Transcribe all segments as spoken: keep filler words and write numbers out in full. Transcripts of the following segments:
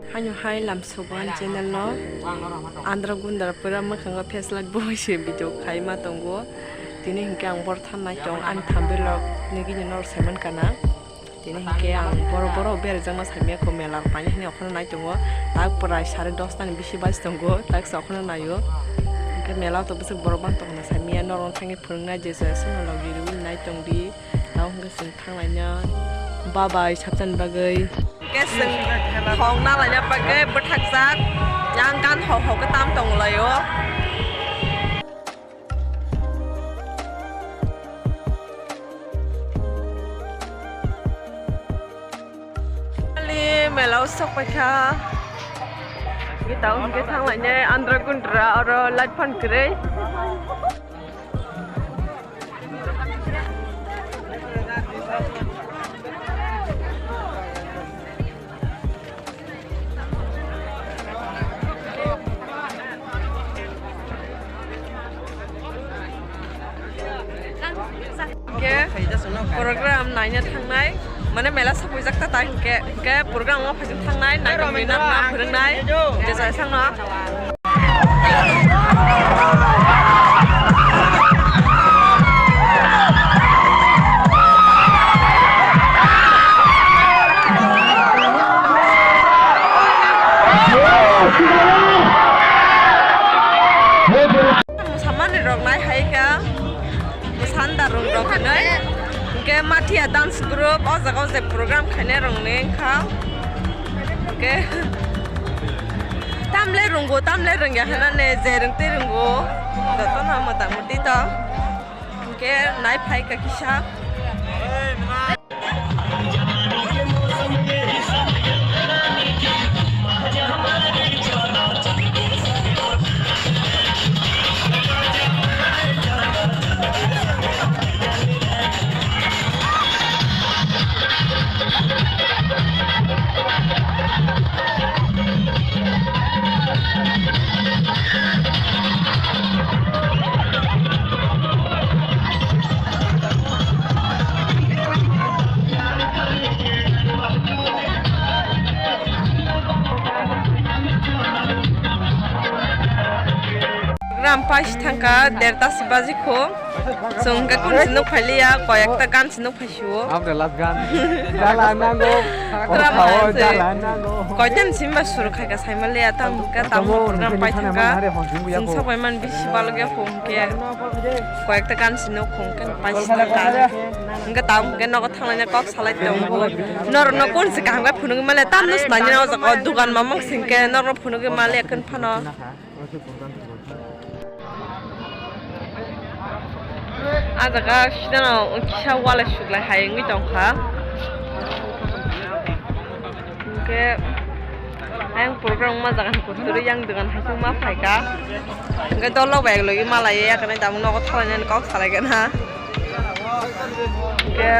Haino hai lamsogo ani channel no. Andra gundra pura mwkhango face light bo se video khai ma tongo. Tini hinkhe ang bor thangnai tong ani thumbnail rok nigini norok saiman kana. Tini hinkhe ang boro boro berajak ma saimya ko mela rok paina hini okhorno nai tongo. Tak prai sare dosta ni bisi baj tongo, tak se okhorno naio. Hinkhe mela o to bwswk borok bang tongna saimya norok thangwi phwrwngnai je je sono logi rwui nai tongdi. Tamo hwnkhe chwng thanglaina babai sabjani bagwi. Hwnkhe chwng thong nalaina bagwi bwthakjak, yang gan hok hok khe tam tonglaio. Ali mela o sok paikha. Gita hwnkhe thanglainai andra gundra oro light phan kwrwi. Hwnkhe program naina thangnai, mane mela sapuijak ta ta hwnkhe, hwnkhe program o phaijak thangnai, naitongwi nang ma phwrwngnai, je jaisangno. Samani rok nai hai kha. Sanda rung rok hinoi. Hwnkhe Mathia dance group o jaga o je program khainai rok ni wngkha. Hwnkhe tamle rungbo, tamle rungya hinane je rungtwi rungbo. Jotono mota moti to. Hwnkhe nai phaikha kisa. Gram pais thangka derta si baji kho. Chwng hwnkhe kunsi nuk phailiya, koyekta gan si nuk phaisio. Amre last gan. Jala nango. Gram pais. Jala nango. Koytan simba suru khaika saimaliya, tam hwnkhe tam program pai thangka. Chwng sok bai man bisi balok ya kho hwnkhe. Koyekta gan si nuk kho hwnkhe pais thangka. Hwnkhe tam hwnkhe nogo thanglaina kok salai tongo. Norokno kunsi kaham khe phunugwi maliya, tamno swnaina o jaga o dugan mamang singkhe norokno phunugwi maliya khe phano. Ah jaga sidano kisa wala suklai hai wngwi tongkha. Hwnkhe ayang program wngma jaga ni kuturu yang dogan hai ma phaikha. Hwnkhe dol rok bai logwi malaiya, yakhe tamo nogo thalainani kok salaikha na. Hwnkhe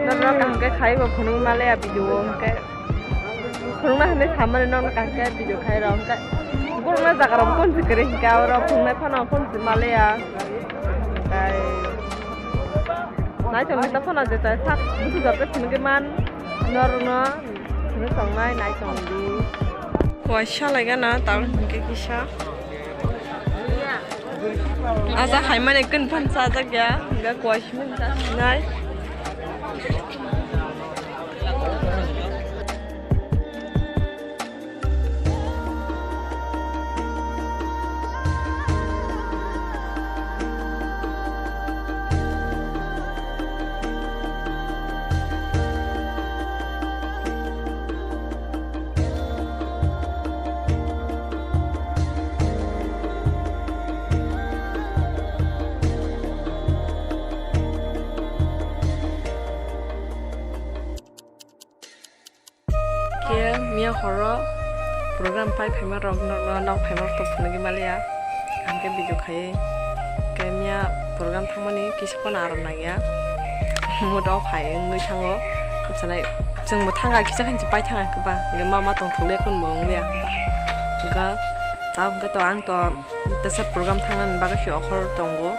norok kaham khe khaibo phunugwi maliya video o hwnkhe. Phwrwngna hinwi samani nokno kaham khe video khai rw hwnkhe. Borokno jaga rok phone se kwrwi hwnkhe, abo rok phwrwngnai phano phone se maliya. Tai naithok naithok phano je chai sak busu jor khe phunugwi man norokno phunuk tongnai naithok di. Kuaisa lai gana tal hwnkhe kisa. Aja haimani kwnphan chajak ya, hwnkhe kuaisa. Khe miya horo program pai phaima rok no, no, nok phaima rok to phunugwi maliya. Ang khe video khaiwi khe miya program thangmani kisa phano aram nangya. Mood off hai wngwi thango. Khapsanai chwngbo thanga kisa khe pai thanga khe ba. Hwnkhe ma ma tongthokle kunbo wngliya. Hwnkhe ta hwnkhe to ang to tesa program thangnani bagwi se okhor tongo.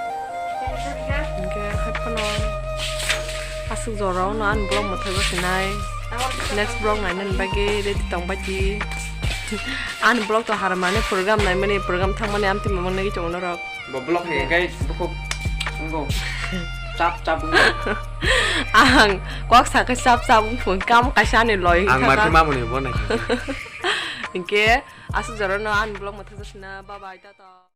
Hwnkhe hai phano aswk jora o no ani vlog mwthai bo sinai. Next vlog nainani bagwi ready tongbai di. Ani vlog to harmani program naimani program thangmani amtwi mamang nagwi tongo norok. Bo vlog hai kai bukhuk wngkho. Chap chap wngkho. Ang kok sakhe chap chap wngkho, kam kaisa ani loi. Ang wngkha marke ka. Mamuni bo nai. Hinkhe aswk jorano ani vlog mwthangsa sina. Bye bye, tata.